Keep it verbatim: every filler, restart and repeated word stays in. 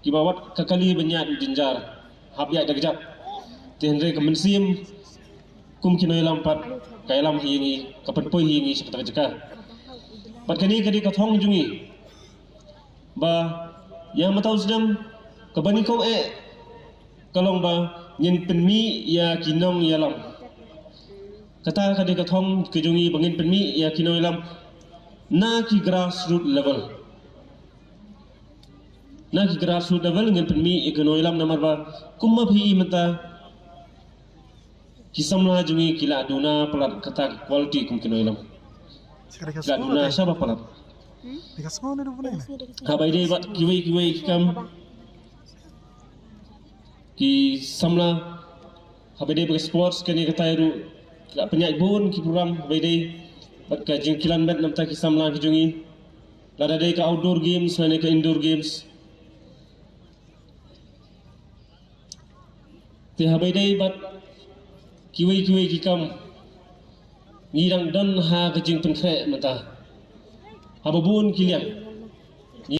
kiba wat ka kali ban ïaid u jynjar hap ïaid da kjat. Te hynrei ka mynsiem kum ki nongïalam pat ka ïalam hi ïa ngi, ka pynpoi hi ïa ngi sha kata ka jaka. Bad kane ka dei ka thong jong ngi ba ïa mynta u snem kaba nyngkong eh ka long ba ngin pynmih ïa ki nongïalam. Kata ka dei ka thong ka jong ngi ba ngin pynmih ïa ki nongïalam na ki grassroot level. Na ki grassroot level ngin pynmih ïa ki nongïalam namar ba kumba phi i mynta ki samla jong ngi ki la duna palat kata ka quality kum ki nongïalam. Ki la duna shaba palat. Ha ba ïadei bad kiwei kiwei ki kam ki samla ha ba ïadei bad sports kane katai ruh ki la pynïaid bun ki program ha ba ïadei bad ka jingkilan met namar ki samla ki jong ngi. Lada dei ka outdoor games lane ka indoor games. Te ha ba ïadei bad kiwei kiwei ki kam ngi dang don ha ka jingpynkhreh mynta ha ba bun ki liang.